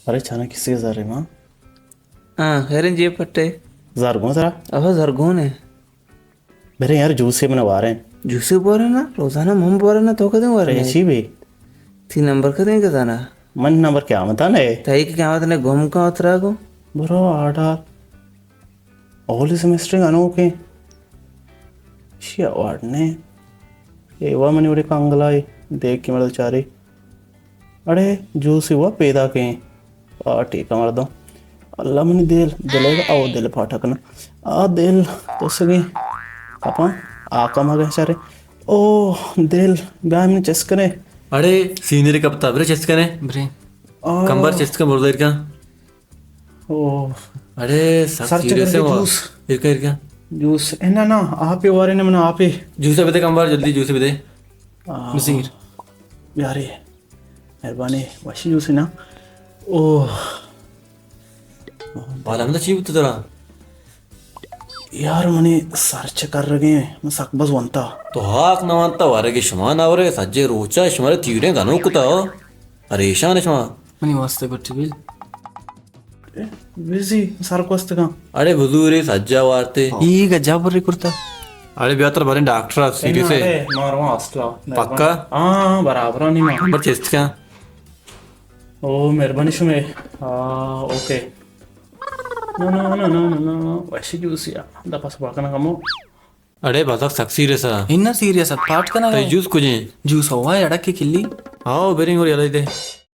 ارے چانا کسی زر ما؟ ہاں، خیریں جیب پٹے۔ زر گون ترا؟ اوہ، زر گون ہے۔ برے یار، جوسے من واریں۔ جوسے بورے نا، روزانہ من بورے نا، تو کدیں وارے؟ اے چی بی؟ تی نمبر کدیں کدانا؟ من نمبر قیامت نے۔ تئی کہ قیامت نے گم کا اترا گو۔ برو آرڈر۔ اولی سمسٹر گنوکیں۔ شی اوارڈ نے۔ اے وا منی وڑے کانگلائی۔ دیکھ کے مرد چاری۔ اڑے جوسے وا پیدا کیں۔ آ ٹھیک ہے مردم۔ اللہ منی دل، دل ہے، او دل پھاٹا کنا۔ آ دل تو سگے کپاں، آ کما گئے چارے۔ او دل، بیا منی چست کنے۔ اڑے سینئر کپتا، برے چست کنے۔ برے۔ آ۔ کمبر چست کن، برو دیر کن۔ او۔ اڑے سک سر چکر سیریس ہے کے وا۔ جوس۔ ارکا، ارکا۔ جوس۔ اے نا، نا، آپ ہی وارے نے، من آپ ہی۔ جوس بدے کمبر، جلدی جوس بدے۔ آ۔ نصیر۔ یارے۔ مہربانی، وشی جوس نا۔ اوہ۔ بالا ہمدا چی بوت ترا؟ یار، منی سر چکر رگیں، من سک بز ونتا۔ تو ہاک نہ ونتا، ورگے شما نہ ورگے، سجے روچا شمارے تیڑیں گنوک کتا ہو۔ پریشان شما۔ منی واسطے گٹی بیل۔ اے، بزی، سر کوستگاں۔ اڑے بزورے سجا وارتے۔ ای گجا بری کرتا۔ اڑے بیا تر باریں ڈاکٹر ءَ، سیریس ہے۔ اڑے، مارو ہاسٹل ءَ۔ پکا؟ ہاں، برابر نہیں ماں۔ نمبر چست کن۔ او، مہربانی شمے۔ آ، اوکے۔ نو، نو، نو۔ ویسے جوس یا، دپا سبا کنا کمو۔ اڑے بزگ سک سیریس ءَ۔ اناں سیریس ات، پاٹ کنگ ءَ۔ تئی جوس کجیں؟ جوس ہوا اڑکے کلی۔ آؤ، بریں گڑا یلہ دے۔